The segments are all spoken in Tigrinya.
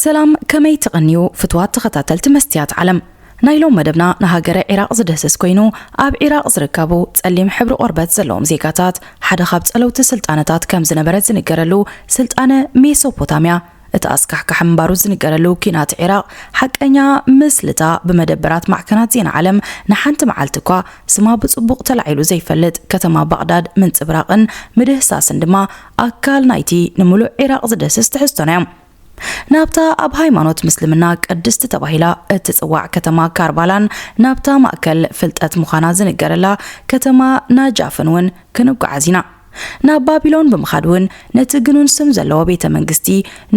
ሰላም፣ ከመይ ትቐንዩ ፍትዋት ተኸታተልቲ መስትያት ዓለም? ናይ ሎም መደብና ንሃገረ ዒራቕ ዝድህስስ ኮይኑ፣ ኣብ ዒራቕ ዝርከቡ ጸሊም ሕብሪ ቆርበት ዘለዎም ዜጋታት ሓደ ካብ ጸለውቲ ስልጣነታት ከም ዝነበረ ዝንገረሉ ስልጣነ ሜሶፖታምያ፣ እቲ ኣስካሕካሕ ምንባሩ ዝንገረሉ ኲናት ዒራቕ፣ ሓቀኛ ምስልታ ብመደበራት ማዕከናት ዜና ዓለም ንሓንቲ መዓልቲ እኳ ስማ ብጽቡቕ ተላዒሉ ዘይፈልጥ ከተማ ባቕዳድ ምንጽብራቕን ምድህሳስን ድማ ኣካል ናይቲ ንምሉእ ዒራቕ ዝድህስስ ትሕዝቶና እዮም። ናብታ ኣብ ሃይማኖት ምስልምና ቅድስቲ ተባሂላ እትጽዋዕ ከተማ ካርባላን ናብታ ማእከል ፍልጠት ምዃና ዝንገረላ ከተማ ናጃፍን እውን ክንጓዓዝ ኢና። ናብ ባቢሎን ብምኻድ እውን ነቲ ግኑን ስም ዘለዎ ቤተ መንግስቲ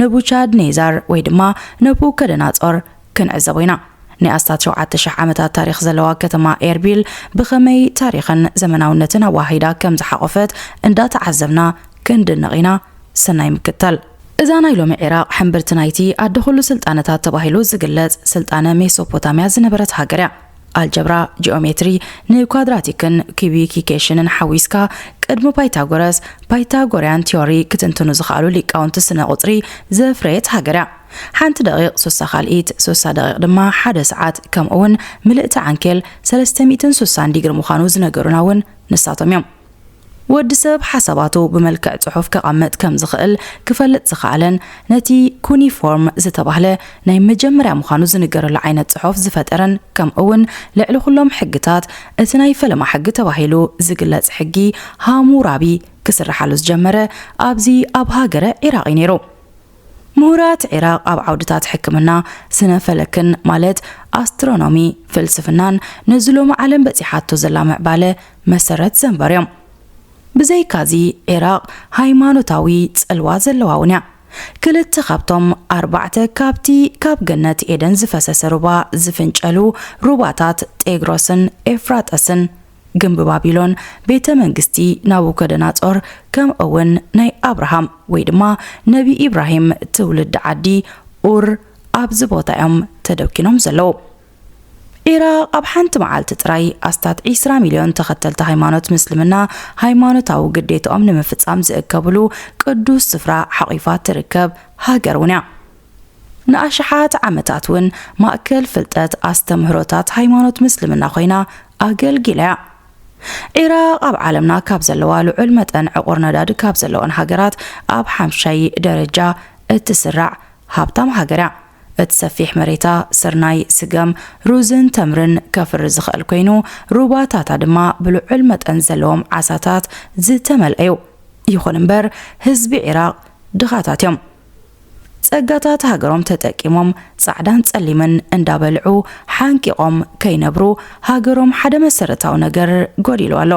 ነቡቻድኔዛር ወይ ድማ ነቡከደናጾር ክንዕዘቦ ኢና። ናይ ኣስታት ሸውዓተ ሽሕ ዓመታት ታሪኽ ዘለዋ ከተማ ኤርቢል ብኸመይ ታሪኽን ዘመናውነትን ኣዋሂዳ ከም ዝሓቖፈት እንዳተዓዘብና ክንድነቕ ኢና። ሰናይ ምክታል። እዛ ናይ ሎሚ ዒራቕ ሕምብርቲ ናይቲ ኣደ ኩሉ ስልጣነታት ተባሂሉ ዝግለጽ ስልጣነ ሜሶፖታምያ ዝነበረት ሃገር እያ። ኣልጀብራ፣ ጂኦሜትሪ፣ ንኳድራቲክን ኪዩቢኪኬሽንን ሓዊስካ ቅድሚ ፓይታጎረስ ፓይታጎርያን ቲዮሪ ክትንትኑ ዝኸኣሉ ሊቃውንቲ ስነ ቁጽሪ ዘፍረየት ሃገር እያ። ሓንቲ ደቂቕ ሱሳ ካልኢት፣ ሱሳ ደቂቕ ድማ ሓደ ሰዓት፣ ከምኡ እውን ምልእቲ ዓንኬል ሰለስተ ሚእትን ሱሳን ዲግሪ ምዃኑ ዝነገሩና እውን ንሳቶም እዮም። ወዲ ሰብ ሓሳባቱ ብመልክዕ ጽሑፍ ከቐምጥ ከም ዝኽእል ክፈልጥ ዝኸኣለን ነቲ ኩኒፎርም ዝተባህለ ናይ መጀመርያ ምዃኑ ዝንገረሉ ዓይነት ጽሑፍ ዝፈጠረን፣ ከምኡ እውን ልዕሊ ኩሎም ሕግታት እቲ ናይ ፈለማ ሕጊ ተባሂሉ ዝግለጽ ሕጊ ሃሙራቢ ክስርሓሉ ዝጀመረ ኣብዚ ኣብ ሃገረ ዒራቕ እዩ ነይሩ። ምሁራት ዒራቕ ኣብ ዓውድታት ሕክምና፣ ስነ ፈለክን ማለት ኣስትሮኖሚ፣ ፍልስፍናን ነዚ ሎሚ ዓለም በጺሓቶ ዘላ ምዕባለ መሰረት ዘንበሩ እዮም። ብዘይካዚ ዒራቕ ሃይማኖታዊ ጽልዋ ዘለዋ እውን እያ። ክልተ ካብቶም ኣርባዕተ ካብቲ ካብ ገነት ኤደን ዝፈሰሰ ሩባ ዝፍንጨሉ ሩባታት ጤግሮስን ኤፍራጠስን፣ ግምቢ ባቢሎን፣ ቤተ መንግስቲ ናቡከደናጾር፣ ከምኡ እውን ናይ ኣብርሃም ወይ ድማ ነቢ ኢብራሂም ትውልዲ ዓዲ ኡር ኣብዚ ቦታ እዮም ተደኪኖም ዘለዉ። ዒራቕ ኣብ ሓንቲ መዓልቲ ጥራይ ኣስታት ዒስራ ሚልዮን ተኸተልቲ ሃይማኖት ምስልምና ሃይማኖታዊ ግዴታኦም ንምፍጻም ዝእከብሉ ቅዱስ ስፍራ ሓቒፋ ትርከብ ሃገር እውን እያ። ንኣሽሓት ዓመታት እውን ማእከል ፍልጠት ኣስተምህሮታት ሃይማኖት ምስልምና ኮይና ኣገልጊላ እያ። ዒራቕ ኣብ ዓለምና ካብ ዘለዋ ልዑል መጠን ዕቑር ነዳዲ ካብ ዘለወን ሃገራት ኣብ ሓምሻይ ደረጃ እትስራዕ ሃብታም ሃገር እያ። እቲ ሰፊሕ መሬታ ስርናይ፣ ስገም፣ ሩዝን ተምርን ከፍሪ ዝኽእል ኮይኑ፣ ሩባታታ ድማ ብልዑል መጠን ዘለዎም ዓሳታት ዝተመልአ እዩ። ይኹን እምበር ህዝቢ ዒራቕ ድኻታት እዮም። ጸጋታት ሃገሮም ተጠቂሞም ጻዕዳን ጸሊምን እንዳበልዑ ሓንቂቖም ከይነብሩ ሃገሮም ሓደ መሰረታዊ ነገር ጎዲልዋ ኣሎ።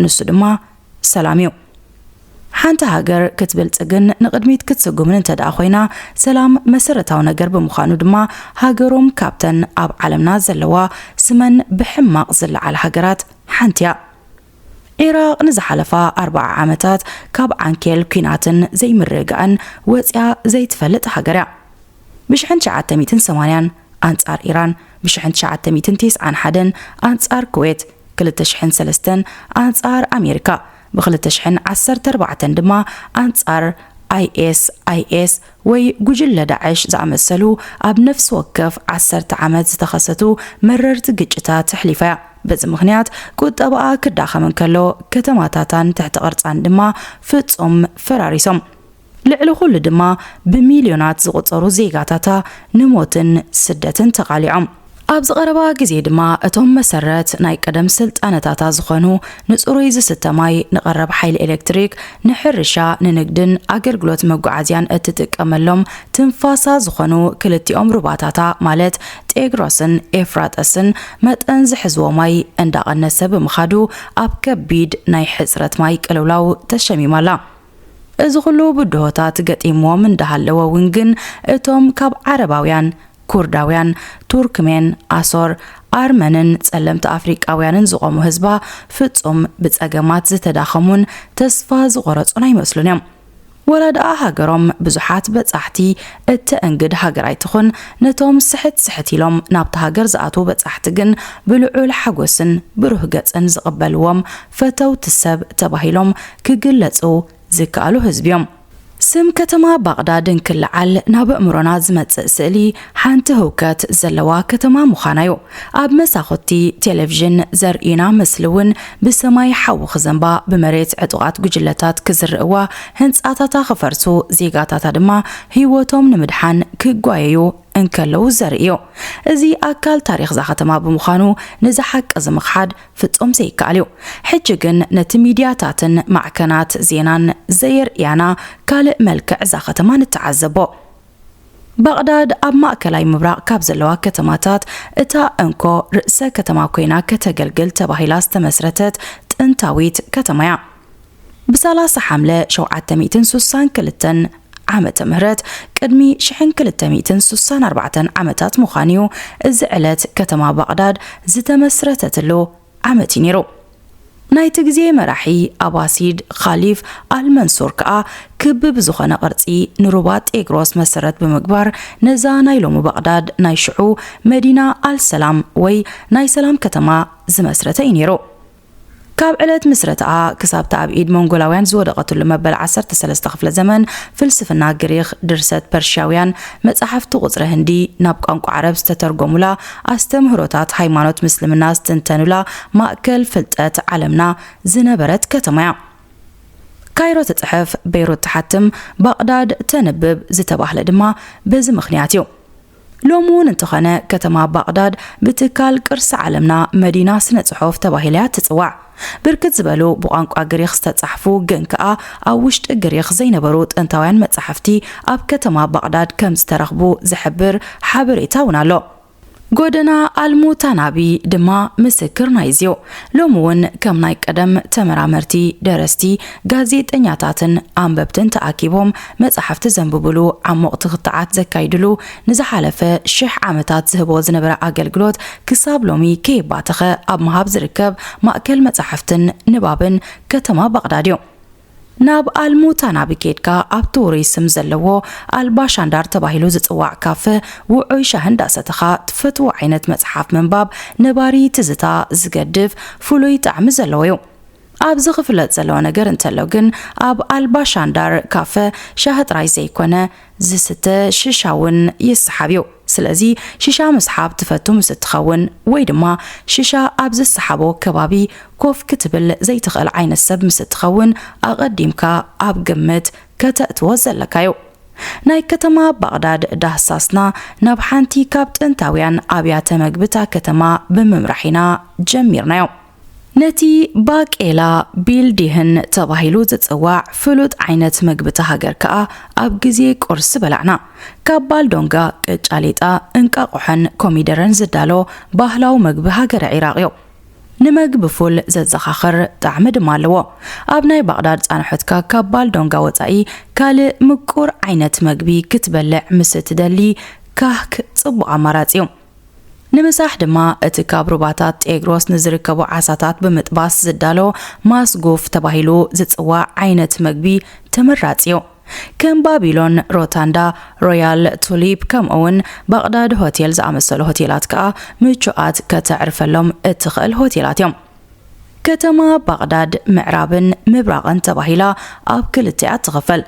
ንሱ ድማ ሰላም እዩ። ሓንቲ ሃገር ክትብልጽግን ንቕድሚት ክትስጉምን እንተ ደኣ ኮይና፣ ሰላም መሰረታዊ ነገር ብምዃኑ ድማ ሃገሮም ካብተን ኣብ ዓለምና ዘለዋ ስመን ብሕማቕ ዝለዓል ሃገራት ሓንቲ እያ። ዒራቕ ንዝሓለፋ ኣርብዓ ዓመታት ካብ ዓንኬል ኲናትን ዘይምርግጋእን ወጽያ ዘይትፈልጥ ሃገር እያ። ብሽሕን ትሽዓተ ሚእትን ሰማንያን ኣንጻር ኢራን፣ ብሽሕን ትሽዓተ ሚእትን ተስዓን ሓደን ኣንጻር ኩዌት፣ ክልተ ሽሕን ሰለስተን ኣንጻር ኣሜሪካ፣ ብክልተ ሽሕን ዓሰርተ ኣርባዕተን ድማ ኣንጻር ኣይኤስ ኣይኤስ ወይ ጉጅለ ዳዕሽ ዝኣመሰሉ ኣብ ነፍሲ ወከፍ ዓሰርተ ዓመት ዝተኸሰቱ መረርቲ ግጭታት ኣሕሊፋ እያ። በዚ ምኽንያት ቁጠባኣ ክዳኸም እንከሎ፣ ከተማታታን ትሕቲ ቅርጻን ድማ ፍጹም ፈራሪሶም። ልዕሊ ኩሉ ድማ ብሚልዮናት ዝቑጸሩ ዜጋታታ ንሞትን ስደትን ተቓሊዖም። ኣብዚ ቀረባ ግዜ ድማ እቶም መሰረት ናይ ቀደም ስልጣነታታ ዝኾኑ ንጽሩይ ዝስተ ማይ፣ ንቐረብ ሓይሊ ኤሌክትሪክ፣ ንሕርሻ፣ ንንግድን ኣገልግሎት መጓዓዝያን እትጥቀመሎም ትንፋሳ ዝኾኑ ክልቲኦም ሩባታታ ማለት ጤግሮስን ኤፍራጠስን መጠን ዝሕዝዎ ማይ እንዳቐነሰ ብምኻዱ ኣብ ከቢድ ናይ ሕጽረት ማይ ቅልውላው ተሸሚማ ኣላ። እዚ ኩሉ ብድሆታት ገጢምዎም እንዳሃለወ እውን ግን እቶም ካብ ዓረባውያን፣ ኩርዳውያን፣ ቱርክሜን፣ ኣሶር፣ ኣርመንን ጸለምቲ ኣፍሪቃውያንን ዝቖሙ ህዝባ ፍጹም ብጸገማት ዝተዳኸሙን ተስፋ ዝቖረጹን ኣይመስሉን እዮም። ወላ ደኣ ሃገሮም ብዙሓት በጻሕቲ እተእንግድ ሃገር ኣይትኹን፣ ነቶም ስሕት ስሕት ኢሎም ናብታ ሃገር ዝኣትዉ በጻሕቲ ግን ብልዑል ሓጎስን ብሩህ ገጽን ዝቕበልዎም ፈተውቲ ሰብ ተባሂሎም ክግለጹ ዝከኣሉ ህዝቢ እዮም። ስም ከተማ ባቕዳድ እንክልዓል ናብ ኣእምሮና ዝመጽእ ስእሊ ሓንቲ ህውከት ዘለዋ ከተማ ምዃና እዩ። ኣብ መሳኹቲ ቴሌቪዥን ዘርእዩና ምስሊ እውን ብሰማይ ሓዊ ክዘንባ፣ ብመሬት ዕጡቓት ጉጅለታት ክዝርእዋ፣ ህንጻታታ ክፈርሱ፣ ዜጋታታ ድማ ህይወቶም ንምድሓን ክጓየዩ እንከለዉ ዘርኢ እዩ። እዚ ኣካል ታሪኽ እዛ ከተማ ብምዃኑ፣ ነዚ ሓቂ እዚ ምኽሓድ ፍጹም ዘይከኣል እዩ። ሕጂ ግን ነቲ ሚድያታትን ማዕከናት ዜናን ዘየርእያና ካልእ መልክዕ እዛ ከተማ ንተዓዘቦ። ባቕዳድ ኣብ ማእከላይ ምብራቕ ካብ ዘለዋ ከተማታት እታ እንኮ ርእሰ ከተማ ኮይና ከተገልግል ተባሂላ ዝተመስረተት ጥንታዊት ከተማ እያ። ብ30 ሓምለ ሸውዓተ ሚእትን ሱሳን ክልተን ዓመተ ምህረት፣ ቅድሚ ሽሕን ክልተ ሚእትን ሱሳን ኣርባዕተን ዓመታት ምዃኑ እዩ፣ እዚ ዕለት ከተማ ባቕዳድ ዝተመስረተትሉ ዓመት እዩ ነይሩ። ናይቲ ግዜ መራሒ ኣባሲድ ኻሊፍ ኣልመንሱር ከኣ ክቢ ብዝኾነ ቅርጺ ንሩባ ጤግሮስ መሰረት ብምግባር ነዛ ናይ ሎሚ ባቕዳድ ናይ ሽዑ መዲና ኣልሰላም ወይ ናይ ሰላም ከተማ ዝመስረተ እዩ ነይሩ። ካብ ዕለት ምስረትኣ ክሳብቲ ኣብ ኢድ መንጎላውያን ዝወደቐትሉ መበል ዓሰርተ ሰለስተ ክፍለ ዘመን፣ ፍልስፍና ግሪኽ፣ ድርሰት ፐርሽያውያን፣ መጻሕፍቲ ቁጽሪ ህንዲ ናብ ቋንቋ ዓረብ ዝተተርጎሙላ፣ ኣስተምህሮታት ሃይማኖት ምስልምና ዝትንተኑላ ማእከል ፍልጠት ዓለምና ዝነበረት ከተማ እያ። ካይሮ ትጽሕፍ፣ በይሩት ትሓትም፣ ባቕዳድ ተንብብ ዝተባህለ ድማ በዚ ምኽንያት እዩ። ሎሚ እውን እንተኾነ፣ ከተማ ባቕዳድ ብትካል ቅርሲ ዓለምና መዲና ስነ ጽሑፍ ተባሂላ እያ ትጽዋዕ። ብርክት ዝበሉ ብቋንቋ ግሪኽ ዝተጻሕፉ ግን ከኣ ኣብ ውሽጢ ግሪኽ ዘይነበሩ ጥንታውያን መጻሕፍቲ ኣብ ከተማ ባቕዳድ ከም ዝተረኽቡ ዝሕብር ሓበሬታ እውን ኣሎ። ጎደና ኣልሙታናቢ ድማ ምስክር ናይዚ እዩ። ሎሚ እውን ከም ናይ ቀደም ተመራመርቲ፣ ደረስቲ፣ ጋዜጠኛታትን ኣንበብትን ተኣኪቦም መጻሕፍቲ ዘንብብሉ፣ ዓሞቕ ትኽትዓት ዘካይድሉ፣ ንዝሓለፈ ሽሕ ዓመታት ዝህቦ ዝነበረ ኣገልግሎት ክሳብ ሎሚ ከየባተኸ ኣብ ምሃብ ዝርከብ ማእከል መጻሕፍትን ንባብን ከተማ ባቕዳድ እዩ። ናብ ኣልሙታናቢ ኬድካ፣ ኣብ ቱሪስም ዘለዎ ኣልባሻንዳር ተባሂሉ ዝጽዋዕ ካፈ ውዑይ ሻሂ እንዳሰተኻ ትፈትዎ ዓይነት መጽሓፍ ምንባብ ነባሪ ትዝታ ዝገድፍ ፍሉይ ጣዕሚ ዘለዎ እዩ። ኣብዚ ክፍለጥ ዘለዎ ነገር እንተሎ ግን፣ ኣብ ኣልባሻንዳር ካፈ ሻሂ ጥራይ ዘይኮነ፣ ዝስተ ሽሻ እውን ይሰሓብ እዩ። ስለዚ ሽሻ ምስሓብ ትፈቱ ምስ እትኸውን ወይ ድማ ሽሻ ኣብ ዝሰሓቦ ከባቢ ኮፍ ክትብል ዘይትኽእል ዓይነት ሰብ ምስ እትኸውን ኣቐዲምካ ኣብ ግምት ከተእትዎ ዘለካ እዩ። ናይ ከተማ ባቕዳድ ዳህሳስና ናብ ሓንቲ ካብ ጥንታውያን ኣብያተ መግብታ ከተማ ብምምራሕ ኢና ጀሚርናዮ። ነቲ ባቄላ ቢልዲህን ተባሂሉ ዝጽዋዕ ፍሉጥ ዓይነት መግብቲ ሃገር ከኣ ኣብ ግዜ ቁርሲ በላዕና። ካብ ባልዶንጋ፣ ቅጫ ሌጣ፣ እንቃቑሖን ኮሚደረን ዝዳሎ ባህላዊ መግቢ ሃገረ ዒራቕ እዩ። ንመግቢ ፉል ዘዘኻኽር ጣዕሚ ድማ ኣለዎ። ኣብ ናይ ባቕዳድ ጻንሖትካ ካብ ባልዶንጋ ወጻኢ ካልእ ምቁር ዓይነት መግቢ ክትበልዕ ምስ እትደሊ፣ ካህክ ጽቡቕ ኣማራጺ እዩ። ንምሳሕ ድማ እቲ ካብ ሩባታት ጤግሮስ ንዝርከቡ ዓሳታት ብምጥባስ ዝዳሎ ማስጉፍ ተባሂሉ ዝጽዋዕ ዓይነት መግቢ ተመራጺ እዩ። ከም ባቢሎን፣ ሮታንዳ፣ ሮያል ቱሊፕ፣ ከምኡውን ባቕዳድ ሆቴል ዝኣመሰሉ ሆቴላት ከኣ ምቹኣት ከተዕርፈሎም እትኽእል ሆቴላት እዮም። ከተማ ባቕዳድ ምዕራብን ምብራቕን ተባሂላ ኣብ ክልተ እያ ትኽፈል።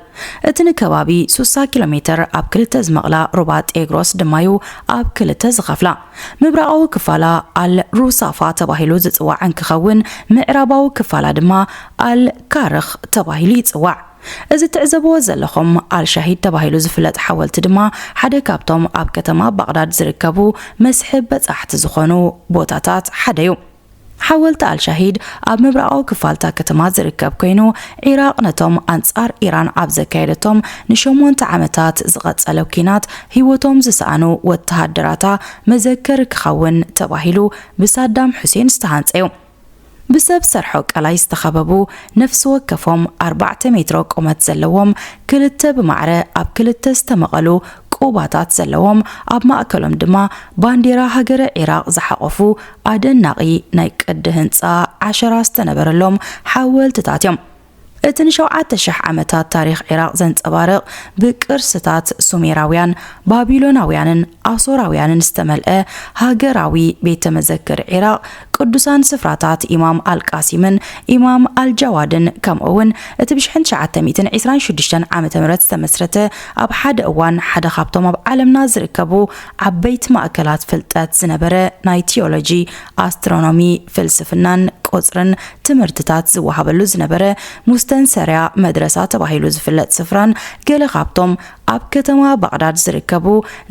እቲ ንከባቢ ሱሳ ኪሎ ሜተር ኣብ ክልተ ዝመቕላ ሩባ ጤግሮስ ድማዩ ኣብ ክልተ ዝኸፍላ። ምብራቓዊ ክፋላ ኣል ሩሳፋ ተባሂሉ ዝጽዋዕ እንክኸውን፣ ምዕራባዊ ክፋላ ድማ ኣል ካርኽ ተባሂሉ ይጽዋዕ። እዚ ትዕዘብዎ ዘለኹም ኣልሻሂድ ተባሂሉ ዝፍለጥ ሓወልቲ ድማ ሓደ ካብቶም ኣብ ከተማ ባቕዳድ ዝርከቡ መስሕብ በጻሕቲ ዝኾኑ ቦታታት ሓደ እዩ። ሓወልቲ ኣልሻሂድ ኣብ ምብራቓዊ ክፋልታ ከተማ ዝርከብ ኮይኑ፣ ዒራቕ ነቶም ኣንጻር ኢራን ኣብ ዘካየደቶም ንሸሞንተ ዓመታት ዝቐጸለ ኲናት ህይወቶም ዝሰኣኑ ወተሃደራታ መዘከሪ ክኸውን ተባሂሉ ብሳዳም ሑሴን ዝተሃንጸ እዩ። ብሰብ ሰርሖ ቀላይ ዝተኸበቡ ነፍሲ ወከፎም ኣርባዕተ ሜትሮ ቁመት ዘለዎም ክልተ ብማዕረ ኣብ ክልተ ዝተመቐሉ ቁባታት ዘለዎም፣ ኣብ ማእከሎም ድማ ባንዴራ ሃገረ ዒራቕ ዝሓቖፉ ኣደናቒ ናይ ቅዲ ህንጻ ዓሸራ ዝተነበረሎም ሓወልትታት እዮም። እቲ ንሸውዓተ ሽሕ ዓመታት ታሪኽ ዒራቕ ዘንጸባርቕ፣ ብቅርስታት ሱሜራውያን፣ ባቢሎናውያንን ኣሶራውያንን ዝተመልአ ሃገራዊ ቤተ መዘክር ዒራቕ፣ ቅዱሳን ስፍራታት ኢማም ኣልቃሲምን ኢማም ኣልጃዋድን፣ ከምኡ እውን እቲ ብሽሕን ትሽዓተ ሚእትን ዕስራን ሽዱሽተን ዓመተ ምህረት ዝተመስረተ፣ ኣብ ሓደ እዋን ሓደ ካብቶም ኣብ ዓለምና ዝርከቡ ዓበይቲ ማእከላት ፍልጠት ዝነበረ፣ ናይ ቲዮሎጂ፣ ኣስትሮኖሚ፣ ፍልስፍናን ቁጽርን ትምህርትታት ዝወሃበሉ ዝነበረ፣ ሙስተንሰርያ መድረሳ ተባሂሉ ዝፍለጥ ስፍራን፣ ገለ ካብቶም ኣብ ከተማ ባቕዳድ ዝርከቡ፣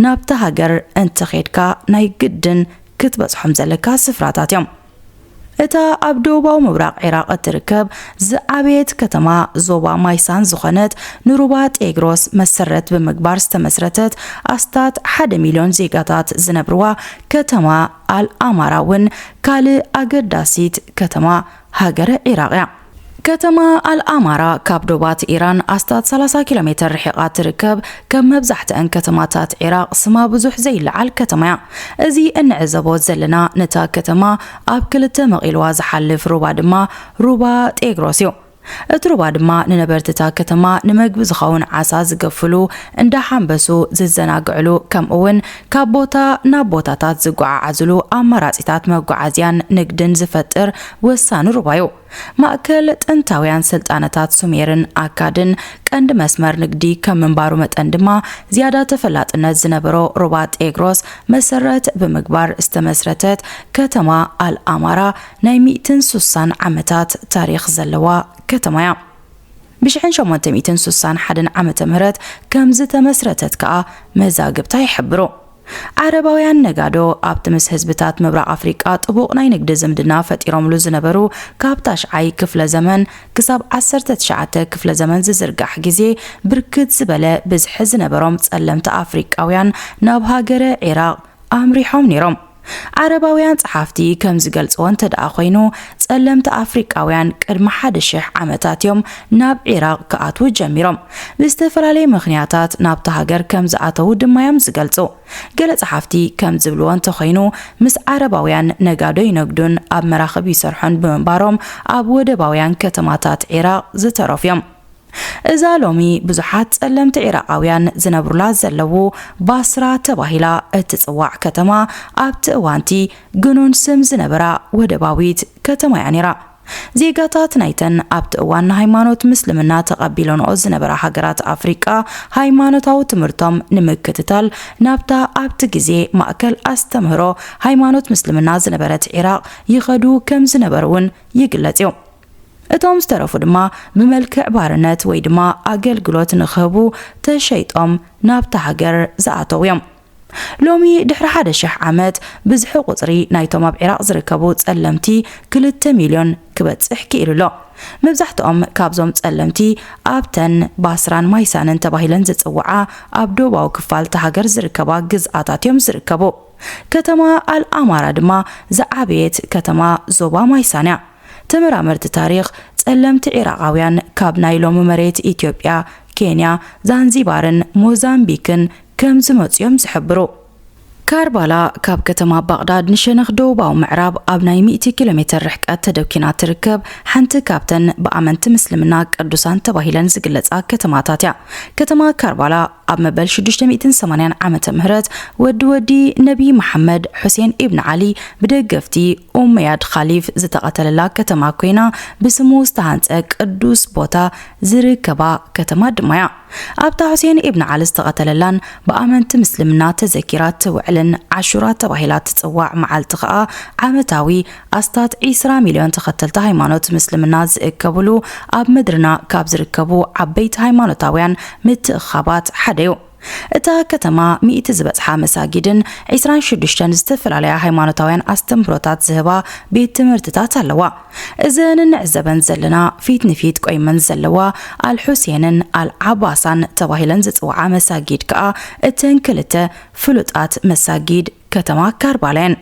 ናብታ ሃገር እንተኸድካ ናይ ግድን ክትበጽሖም ዘለካ ስፍራታት እዮም። እታ ኣብ ደቡባዊ ምብራቕ ዒራቕ እትርከብ ዝዓበየት ከተማ ዞባ ማይሳን ዝኾነት፣ ንሩባ ጤግሮስ መሰረት ብምግባር ዝተመስረተት፣ ኣስታት ሓደ ሚልዮን ዜጋታት ዝነብርዋ ከተማ ኣልኣማራ እውን ካልእ ኣገዳሲት ከተማ ሃገረ ዒራቕ እያ። ከተማ ኣልኣማራ ካብ ዶባት ኢራን ኣስታት ሰላሳ ኪሎ ሜተር ርሒቓ ትርከብ። ከም መብዛሕትአን ከተማታት ዒራቕ፣ ስማ ብዙሕ ዘይለዓል ከተማ እያ። እዚ እንዕዘቦ ዘለና፣ ነታ ከተማ ኣብ ክልተ መቒልዋ ዝሓልፍ ሩባ ድማ ሩባ ጤግሮስ እዩ። እቲ ሩባ ድማ ንነበርቲ እታ ከተማ ንመግቢ ዝኸውን ዓሳ ዝገፍሉ፣ እንዳሓንበሱ ዝዘናግዕሉ፣ ከምኡ እውን ካብ ቦታ ናብ ቦታታት ዝጓዓዓዝሉ ኣማራጺታት መጓዓዝያን ንግድን ዝፈጥር ወሳኒ ሩባ እዩ። ማእከል ጥንታውያን ስልጣነታት ሱሜርን ኣካድን ቀንዲ መስመር ንግዲ ከም ምንባሩ መጠን ድማ፣ ዝያዳ ተፈላጥነት ዝነበሮ ሩባ ጤግሮስ መሰረት ብምግባር ዝተመስረተት ከተማ ኣልኣማራ ናይ ሚእትን ሱሳን ዓመታት ታሪኽ ዘለዋ ከተማ እያ። ብሽሕን ሸሞንተ ሚእትን ሱሳን ሓደን ዓመተ ምህረት ከም ዝተመስረተት ከኣ መዛግብታ ይሕብሩ። ዓረባውያን ነጋዶ ኣብቲ ምስ ህዝብታት ምብራቕ ኣፍሪቃ ጥቡቕ ናይ ንግዲ ዝምድና ፈጢሮምሉ ዝነበሩ፣ ካብ ታሽዓይ ክፍለ ዘመን ክሳብ ዓሰርተ ትሽዓተ ክፍለ ዘመን ዝዝርጋሕ ግዜ፣ ብርክት ዝበለ ብዝሒ ዝነበሮም ጸለምቲ ኣፍሪቃውያን ናብ ሃገረ ዒራቕ ኣምሪሖም ነይሮም። ዓረባውያን ጸሓፍቲ ከም ዝገልጽዎ እንተ ደኣ ኮይኑ፣ ጸለምቲ ኣፍሪቃውያን ቅድሚ ሓደ ሽሕ ዓመታት እዮም ናብ ዒራቕ ክኣትዉ ጀሚሮም። ብዝተፈላለየ ምኽንያታት ናብታ ሃገር ከም ዝኣተዉ ድማ እዮም ዝገልጹ። ገለ ጸሓፍቲ ከም ዝብልዎ እንተኾይኑ፣ ምስ ዓረባውያን ነጋዶ ይነግዱን ኣብ መራኽብ ይሰርሑን ብምንባሮም፣ ኣብ ወደባውያን ከተማታት ዒራቕ ዝተረፉ እዮም። እዛ ሎሚ ብዙሓት ጸለምቲ ዒራቓውያን ዝነብሩላ ዘለዉ ባስራ ተባሂላ እትጽዋዕ ከተማ፣ ኣብቲ እዋንቲ ግኑን ስም ዝነበራ ወደባዊት ከተማ እያ ነይራ። ዜጋታት ናይተን ኣብቲ እዋን ንሃይማኖት ምስልምና ተቐቢለንኦ ዝነበራ ሃገራት ኣፍሪቃ፣ ሃይማኖታዊ ትምህርቶም ንምክትታል ናብታ ኣብቲ ግዜ ማእከል ኣስተምህሮ ሃይማኖት ምስልምና ዝነበረት ዒራቕ ይኸዱ ከም ዝነበሩ እውን ይግለጽ እዩ። እቶም ዝተረፉ ድማ ብመልክዕ ባርነት ወይ ድማ ኣገልግሎት ንኽህቡ ተሸይጦም ናብታ ሃገር ዝኣተዉ እዮም። ሎሚ ድሕሪ ሓደ ሽሕ ዓመት፣ ብዝሒ ቁጽሪ ናይቶም ኣብ ዒራቕ ዝርከቡ ጸለምቲ ክልተ ሚልዮን ክበጽሕ ክኢሉ ኣሎ። መብዛሕትኦም ካብዞም ጸለምቲ ኣብተን ባስራን ማይሳንን ተባሂለን ዝጽውዓ ኣብ ደቡባዊ ክፋል እታ ሃገር ዝርከባ ግዝኣታት እዮም ዝርከቡ። ከተማ ኣልኣማራ ድማ ዝዓበየት ከተማ ዞባ ማይሳን እያ። ተመራመርቲ ታሪኽ፣ ጸለምቲ ዒራቓውያን ካብ ናይ ሎሚ መሬት ኢትዮጵያ፣ ኬንያ፣ ዛንዚባርን ሞዛምቢክን ከም ዝመጹ እዮም ዝሕብሩ። ካርባላ ካብ ከተማ ባቕዳድ ንሸነኽ ደቡባዊ ምዕራብ ኣብ ናይ ሚእቲ ኪሎ ሜተር ርሕቀት ተደኪና ትርከብ፣ ሓንቲ ካብተን ብኣመንቲ ምስልምና ቅዱሳን ተባሂለን ዝግለጻ ከተማታት እያ። ከተማ ካርባላ ኣብ መበል ሽዱሽተ ሚእትን ሰማንያን ዓመተ ምህረት፣ ወዲ ወዲ ነቢ መሓመድ፣ ሑሴን ኢብን ዓሊ፣ ብደገፍቲ ኡመያድ ኻሊፍ ዝተቐተለላ ከተማ ኮይና፣ ብስሙ ዝተሃንጸ ቅዱስ ቦታ ዝርከባ ከተማ ድማ እያ። ኣብታ ሑሴን ኢብን ዓሊ ዝተቐተለላን ብኣመንቲ ምስልምና ተዘኪራ ትውዕልን ዓሹራ ተባሂላ ትጽዋዕ መዓልቲ ከኣ፣ ዓመታዊ ኣስታት ዒስራ ሚልዮን ተኸተልቲ ሃይማኖት ምስልምና ዝእከብሉ፣ ኣብ ምድርና ካብ ዝርከቡ ዓበይቲ ሃይማኖታውያን ምትእኽኻባት ሓደ እዩ። እታ ከተማ ሚእቲ ዝበጽሓ መሳጊድን ዒስራን ሽዱሽተን ዝተፈላለያ ሃይማኖታውያን ኣስተምህሮታት ዝህባ ቤት ትምህርትታት ኣለዋ። እዘን እንዕዘበን ዘለና፣ ፊት ንፊት ቆይመን ዘለዋ ኣል ሑሴንን ኣል ዓባሳን ተባሂለን ዝጽውዓ መሳጊድ ከኣ፣ እተን ክልተ ፍሉጣት መሳጊድ ከተማ ካርባላ እየን።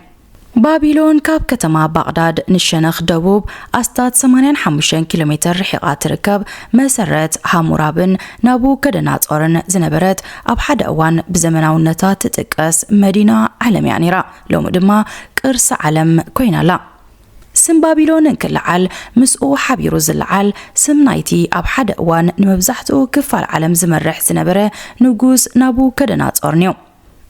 ባቢሎን ካብ ከተማ ባቕዳድ ንሸነኽ ደቡብ ኣስታት ሰማንያን ሓሙሽተን ኪሎ ሜተር ርሒቓ ትርከብ። መሰረት ሃሙራብን ናቡከደናጾርን ዝነበረት፣ ኣብ ሓደ እዋን ብዘመናውነታ ትጥቀስ መዲና ዓለም እያ ነይራ። ሎሚ ድማ ቅርሲ ዓለም ኮይና ኣላ። ስም ባቢሎን እንክለዓል፣ ምስኡ ሓቢሩ ዝለዓል ስም ናይቲ ኣብ ሓደ እዋን ንመብዛሕትኡ ክፋል ዓለም ዝመርሕ ዝነበረ ንጉስ ናቡከደናጾርን እዩ።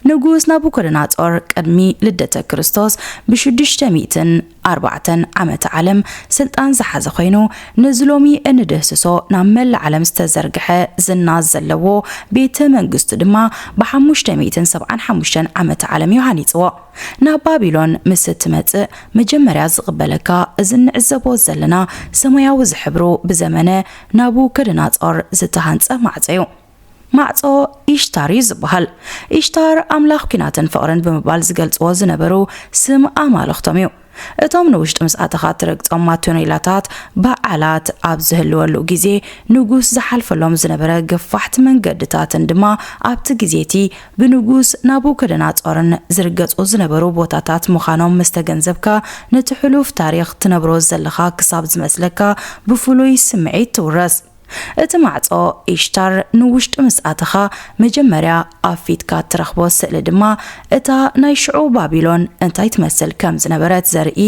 ንጉስ ናቡከደናጾር ቅድሚ ልደተ ክርስቶስ ብሽዱሽተ ሚእትን ኣርባዕተን ዓመተ ዓለም ስልጣን ዝሓዘ ኮይኑ፣ ነዚ ሎሚ እንድህስሶ ናብ መላእ ዓለም ዝተዘርግሐ ዝና ዘለዎ ቤተ መንግስቱ ድማ ብሓሙሽተ ሚእትን ሰብዓን ሓሙሽተን ዓመተ ዓለም እዩ ሃኒጽዎ። ናብ ባቢሎን ምስ እትመጽእ መጀመርያ ዝቕበለካ እዚ እንዕዘቦ ዘለና ሰማያዊ ዝሕብሩ ብዘመነ ናቡከደናጾር ዝተሃንጸ ማዕጾ እዩ። ማዕጾ ኢሽታር እዩ ዝበሃል። ኢሽታር ኣምላኽ ኲናትን ፍቕርን ብምባል ዝገልጽዎ ዝነበሩ ስም ኣማልኽቶም እዩ። እቶም ንውሽጢ ምስ ኣተኻ ትረግጾም ማቶኔላታት በዓላት ኣብ ዝህልወሉ ግዜ ንጉስ ዝሓልፈሎም ዝነበረ ገፋሕቲ መንገድታትን ድማ ኣብቲ ግዜ እቲ ብንጉስ ናቡከደናጾርን ዝርገጹ ዝነበሩ ቦታታት ምዃኖም ምስ ተገንዘብካ፣ ነቲ ሕሉፍ ታሪኽ ትነብሮ ዘለኻ ክሳብ ዝመስለካ ብፍሉይ ስምዒት ትውረስ። እቲ ማዕጾ ኢሽታር ንውሽጢ ምስ ኣተኻ መጀመርያ ኣብ ፊትካ እትረኽቦ ስእሊ ድማ እታ ናይ ሽዑ ባቢሎን እንታይ ትመስል ከም ዝነበረት ዘርኢ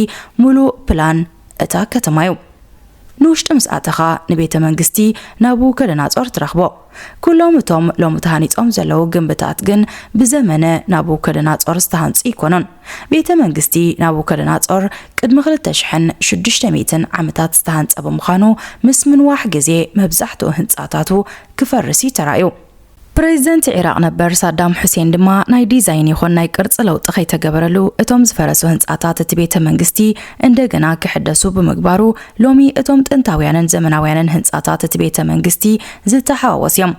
ምሉእ ፕላን እታ ከተማ እዩ። ንውሽጢ ምስ ኣተኻ ንቤተ መንግስቲ ናቡከደናጾር ትረኽቦ። ኩሎም እቶም ሎሚ ተሃኒጾም ዘለዉ ግንብታት ግን ብዘመነ ናቡከደናጾር ዝተሃንጹ ኣይኮኑን። ቤተ መንግስቲ ናቡከደናጾር ቅድሚ ክልተ ሽሕን ሽዱሽተ ሚእትን ዓመታት ዝተሃንጸ ብምዃኑ፣ ምስ ምንዋሕ ግዜ መብዛሕትኡ ህንጻታቱ ክፈርስ እዩ ተራእዩ። ፕሬዚደንት ዒራቕ ነበር ሳዳም ሑሴን ድማ ናይ ዲዛይን ይኹን ናይ ቅርጺ ለውጢ ከይተገበረሉ እቶም ዝፈረሱ ህንጻታት እቲ ቤተ መንግስቲ እንደገና ክሕደሱ ብምግባሩ፣ ሎሚ እቶም ጥንታውያንን ዘመናውያንን ህንጻታት እቲ ቤተ መንግስቲ ዝተሓዋወሱ እዮም።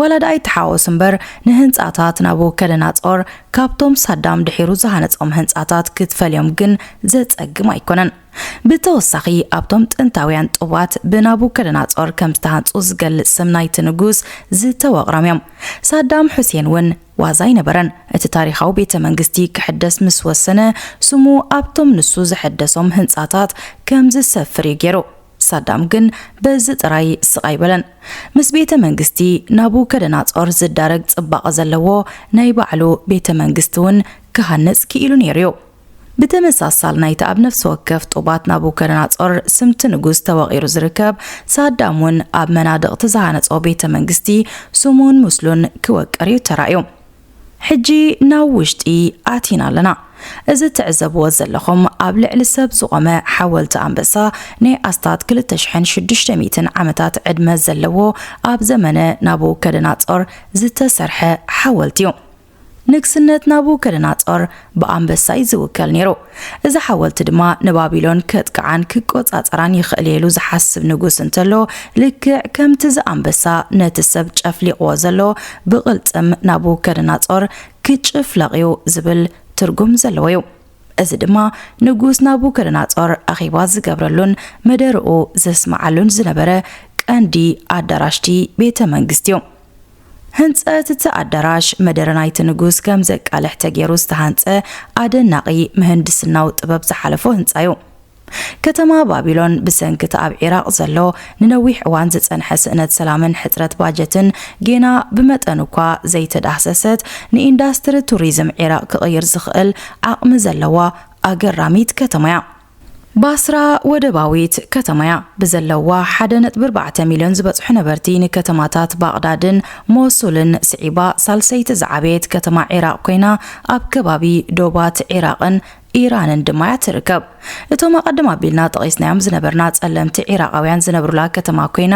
ዋላ ደኣ ይተሓዋወሱ እምበር፣ ንህንጻታት ናቡከደናጾር ካብቶም ሳዳም ድሒሩ ዝሃነጾም ህንጻታት ክትፈልዮም ግን ዘጸግም ኣይኮነን። ብተወሳኺ፣ ኣብቶም ጥንታውያን ጡባት ብናቡከደናጾር ከም ዝተሃንጹ ዝገልጽ ስም ናይቲ ንጉስ ዝተወቕሮም እዮም። ሳዳም ሑሴን እውን ዋዛ ኣይነበረን። እቲ ታሪኻዊ ቤተ መንግስቲ ክሕደስ ምስ ወሰነ፣ ስሙ ኣብቶም ንሱ ዘሐደሶም ህንጻታት ከም ዝሰፍር እዩ ገይሩ። ሳዳም ግን በዚ ጥራይ ስቕ ኣይበለን። ምስ ቤተ መንግስቲ ናቡከደናጾር ዝዳረግ ጽባቐ ዘለዎ ናይ ባዕሉ ቤተ መንግስቲ እውን ክሃንጽ ክኢሉ ነይሩ እዩ። ብተመሳሳል ናይቲ ኣብ ነፍሲ ወከፍ ጡባት ናቡከደናጾር ስምቲ ንጉስ ተወቒሩ ዝርከብ፣ ሳዳም እውን ኣብ መናድቕቲ ዝሃነጾ ቤተ መንግስቲ ስሙን ምስሉን ክወቅር እዩ ተራእዩ። ሕጂ ናብ ውሽጢ ኣቲና ኣለና። እዚ ትዕዘብዎ ዘለኹም ኣብ ልዕሊ ሰብ ዝቖመ ሓወልቲ ኣንበሳ ናይ ኣስታት ክልተ ሽሕን ሽዱሽተ ሚእትን ዓመታት ዕድመ ዘለዎ ኣብ ዘመነ ናቡከደናጾር ዝተሰርሐ ሓወልቲ እዩ። ንግስነት ናቡከደናጾር ብኣንበሳ እዩ ዝውከል ነይሩ። እዚ ሓወልቲ ድማ ንባቢሎን ከጥቅዓን ክቆጻጸራን ይኽእል እየ ኢሉ ዝሓስብ ንጉስ እንተሎ፣ ልክዕ ከምቲ እዚ ኣንበሳ ነቲ ሰብ ጨፍሊቕዎ ዘሎ ብቕልጽም ናቡከደናጾር ክጭፍለቕ እዩ ዝብል ትርጉም ዘለዎ እዩ። እዚ ድማ ንጉስ ናቡከደናጾር ኣኼባ ዝገብረሉን መደርኡ ዘስምዓሉን ዝነበረ ቀንዲ ኣዳራሽቲ ቤተ መንግስቲ እዩ። ህንጸት እቲ ኣዳራሽ መደረ ናይቲ ንጉስ ከም ዘቃልሕ ተገይሩ ዝተሃንጸ ኣደናቒ ምህንድስናዊ ጥበብ ዝሓለፎ ህንጻ እዩ። ከተማ ባቢሎን ብሰንኪ እቲ ኣብ ዒራቕ ዘሎ ንነዊሕ እዋን ዝጸንሐ ስእነት ሰላምን ሕጽረት ባጀትን ጌና ብመጠኑ እኳ ዘይተዳህሰሰት፣ ንኢንዳስትሪ ቱሪዝም ዒራቕ ክቕይር ዝኽእል ዓቕሚ ዘለዋ ኣገራሚት ከተማ እያ። ባስራ ወደባዊት ከተማ እያ። ብዘለዋ ሓደ ነጥቢ ኣርባዕተ ሚልዮን ዝበጽሑ ነበርቲ፣ ንከተማታት ባቕዳድን ሞሱልን ስዒባ ሳልሰይቲ ዝዓበየት ከተማ ዒራቕ ኮይና፣ ኣብ ከባቢ ዶባት ዒራቕን ኢራንን ድማ እያ ትርከብ። እቶም ኣቐድም ኣቢልና ጠቒስናዮም ዝነበርና ጸለምቲ ዒራቓውያን ዝነብሩላ ከተማ ኮይና፣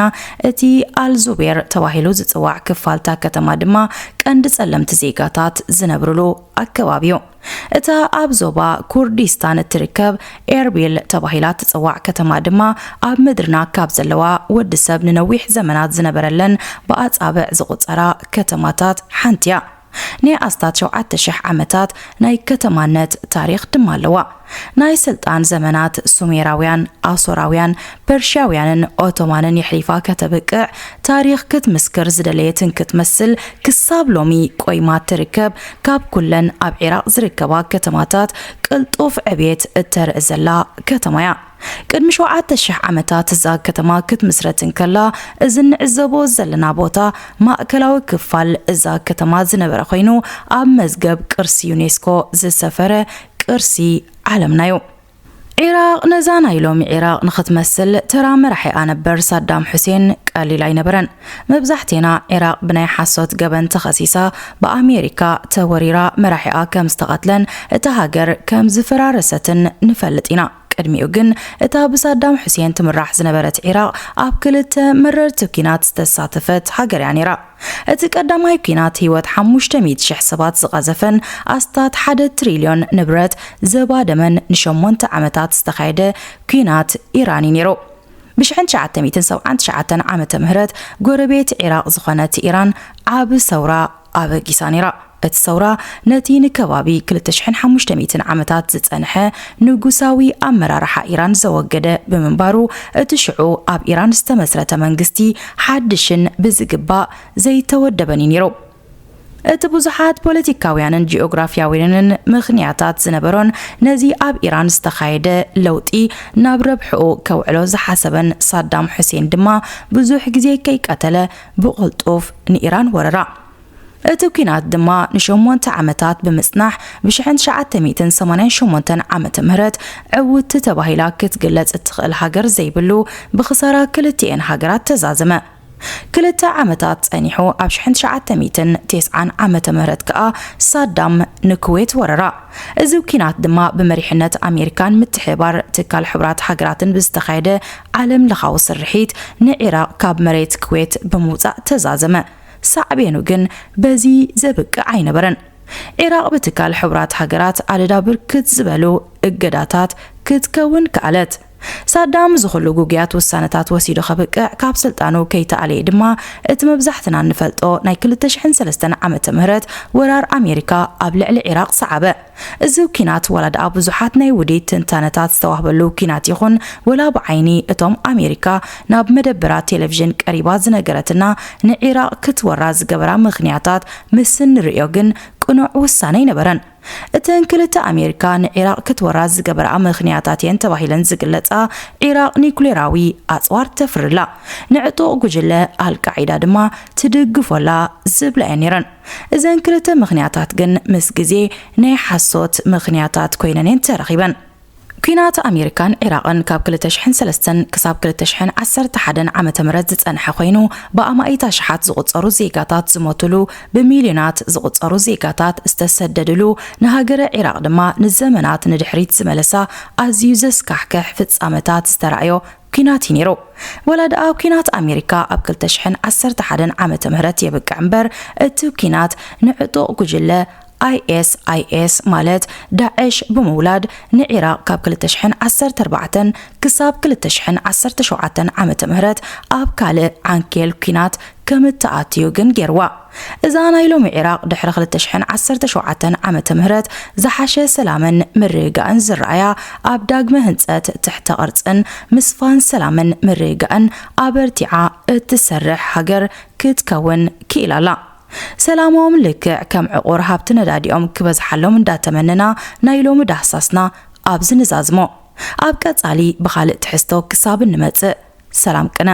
እቲ ኣልዙቤር ተባሂሉ ዝጽዋዕ ክፋል እታ ከተማ ድማ ቀንዲ ጸለምቲ ዜጋታት ዝነብሩሉ ኣከባቢ እዩ። እታ ኣብ ዞባ ኩርዲስታን እትርከብ ኤርቢል ተባሂላ እትጽዋዕ ከተማ ድማ፣ ኣብ ምድርና ካብ ዘለዋ ወዲ ሰብ ንነዊሕ ዘመናት ዝነበረለን ብኣጻብዕ ዝቑጸራ ከተማታት ሓንቲ እያ። ናይ ኣስታት ሸውዓተ ሽሕ ዓመታት ናይ ከተማነት ታሪኽ ድማ ኣለዋ። ናይ ስልጣን ዘመናት ሱሜራውያን፣ ኣሶራውያን፣ ፐርሽያውያንን ኦቶማንን የሕሊፋ ከተብቅዕ፣ ታሪኽ ክትምስክር ዝደለየትን ክትመስል፣ ክሳብ ሎሚ ቆይማ እትርከብ፣ ካብ ኩለን ኣብ ዒራቕ ዝርከባ ከተማታት ቅልጡፍ ዕብየት እተርኢ ዘላ ከተማ እያ። ቅድሚ ሸውዓተ ሽሕ ዓመታት እዛ ከተማ ክትምስረት እንከላ፣ እዚ እንዕዘቦ ዘለና ቦታ ማእከላዊ ክፋል እዛ ከተማ ዝነበረ ኮይኑ፣ ኣብ መዝገብ ቅርሲ ዩኔስኮ ዝሰፈረ ቅርሲ ዓለምና እዩ። ዒራቕ ነዛ ናይ ሎሚ ዒራቕ ንኽትመስል ተራ መራሒኣ ነበር ሳዳም ሑሴን ቀሊል ኣይነበረን። መብዛሕቴና ዒራቕ ብናይ ሓሶት ገበን ተኸሲሳ ብኣሜሪካ ተወሪራ መራሒኣ ከም ዝተቐትለን እታ ሃገር ከም ዝፈራረሰትን ንፈልጥ ኢና። ቅድሚኡ ግን እታ ብሳዳም ሑሴን ትምራሕ ዝነበረት ዒራቕ ኣብ ክልተ መረርቲ ኲናት ዝተሳተፈት ሃገር እያ ነይራ። እቲ ቀዳማይ ኲናት ህይወት ሓሙሽተ ሚእቲ ሽሕ ሰባት ዝቐዘፈን ኣስታት ሓደ ትሪልዮን ንብረት ዘባደመን ንሸሞንተ ዓመታት ዝተኻየደ ኲናት ኢራን እዩ ነይሩ። ብ ሽሕን ትሽዓተ ሚእትን ሰብዓን ትሽዓተን ዓመተ ምህረት ጎረቤት ዒራቕ ዝኾነት ኢራን ዓቢ ሰውራ ኣበጊሳ ነይራ። እቲ ሰውራ ነቲ ንከባቢ ክልተ ሽሕን ሓሙሽተ ሚእትን ዓመታት ዝጸንሐ ንጉሳዊ ኣመራርሓ ኢራን ዘወገደ ብምንባሩ፣ እቲ ሽዑ ኣብ ኢራን ዝተመስረተ መንግስቲ ሓድሽን ብዝግባእ ዘይተወደበን እዩ ነይሩ። እቲ ብዙሓት ፖለቲካውያንን ጂኦግራፊያውያንን ምኽንያታት ዝነበሮን ነዚ ኣብ ኢራን ዝተኻየደ ለውጢ ናብ ረብሕኡ ከውዕሎ ዝሓሰበን ሳዳም ሑሴን ድማ ብዙሕ ግዜ ከይቀተለ ብቕልጡፍ ንኢራን ወረራ። እቲ ኲናት ድማ ንሸሞንተ ዓመታት ብምጽናሕ ብ ሽሕን ትሽዓተ ሚእትን ሰማንያን ሸሞንተን ዓመተ ምህረት ዕውትቲ ተባሂላ ክትግለጽ እትኽእል ሃገር ዘይብሉ ብኽሳራ ክልቲኤን ሃገራት ተዛዘመ። ክልተ ዓመታት ጸኒሑ ኣብ ሽሕን ትሽዓተ ሚእትን ተስዓን ዓመተ ምህረት ከኣ ሳዳም ንኩዌት ወረራ። እዚ ኲናት ድማ ብመሪሕነት ኣሜሪካን ምትሕብባር ትካል ሕቡራት ሃገራትን ብዝተኻየደ ዓለም ለኻዊ ስርሒት ንዒራቕ ካብ መሬት ኩዌት ብምውጻእ ተዛዘመ። ሳዕቤኑ ግን በዚ ዘብቅዕ ኣይነበረን። ዒራቕ ብትካል ሕቡራት ሃገራት ኣደዳ ብርክት ዝበሉ እገዳታት ክትከውን ከኣለት። ሳዳም ዝኹሉ ጉጉያት ውሳነታት ወሲዱ ከብቅዕ ካብ ስልጣኑ ከይተኣለየ ድማ እቲ መብዛሕትና እንፈልጦ ናይ ክልተ ሽሕን ሰለስተን ዓመተ ምህረት ወራር ኣሜሪካ ኣብ ልዕሊ ዒራቕ ሰዓበ። እዚ ኲናት ዋላ ደኣ ብዙሓት ናይ ውዲት ትንታነታት ዝተዋህበሉ ኲናት ይኹን ወላ ብዓይኒ እቶም ኣሜሪካ ናብ መደበራት ቴሌቪዥን ቀሪባ ዝነገረትና ንዒራቕ ክትወራ ዝገበራ ምኽንያታት ምስ እንርእዮ ግን ቅኑዕ ውሳነ ኣይነበረን። እተን ክልተ ኣሜሪካ ንዒራቕ ክትወራ ዝገበርኣ ምኽንያታት እየን ተባሂለን ዝግለጻ፣ ዒራቕ ኒኩሌራዊ ኣጽዋር ተፍርላ፣ ንዕጡቕ ጉጅለ ኣልቃዒዳ ድማ ትድግፎላ ዝብላ እየን ነይረን። እዘን ክልተ ምኽንያታት ግን ምስ ግዜ ናይ ሓሶት ምኽንያታት ኮይነን እየን ተረኺበን። ኲናት ኣሜሪካን ዒራቕን ካብ ክልተ ሽሕን ሰለስተን ክሳብ ክልተ ሽሕን ዓሰርተ ሓደን ዓመተ ምህረት ዝጸንሐ ኮይኑ፣ ብኣማኢት ኣሽሓት ዝቑጸሩ ዜጋታት ዝሞቱሉ፣ ብሚልዮናት ዝቑጸሩ ዜጋታት ዝተሰደድሉ፣ ንሃገረ ዒራቕ ድማ ንዘመናት ንድሕሪት ዝመለሳ ኣዝዩ ዘስካሕክሕ ፍጻመታት ዝተራእዮ ኲናት እዩ ነይሩ። ወላ ደኣ ኲናት ኣሜሪካ ኣብ ክልተ ሽሕን ዓሰርተ ሓደን ዓመተ ምህረት የብቅዕ እምበር፣ እቲ ኲናት ንዕጡቕ ጉጅለ ኣይኤስኣይኤስ ማለት ዳዕሽ ብምውላድ ንዒራቕ ካብ ክልተ ሽሕን ዓሰርተ ኣርባዕተን ክሳብ ክልተ ሽሕን ዓሰርተ ሸውዓተን ዓመተ ምህረት ኣብ ካልእ ዓንኬል ኲናት ከም እትኣትዩ ግን ገይርዋ። እዛ ናይ ሎሚ ዒራቕ ድሕሪ ክልተ ሽሕን ዓሰርተ ሸውዓተን ዓመተ ምህረት ዝሓሸ ሰላምን ምርግጋእን ዝረኣያ፣ ኣብ ዳግመ ህንጸት ትሕተ ቅርጽን ምስፋን ሰላምን ምርግጋእን ኣበርቲዓ እትሰርሕ ሃገር ክትከውን ክኢላ ኣላ። ሰላሞም ልክዕ ከም ዕቑር ሃብቲ ነዳዲኦም ክበዝሓሎም እንዳተመነና ናይ ሎሚ ዳህሳስና ኣብዚ ንዛዝሞ። ኣብ ቀጻሊ ብኻልእ ትሕዝቶ ክሳብ እንመጽእ ሰላም ቅነ።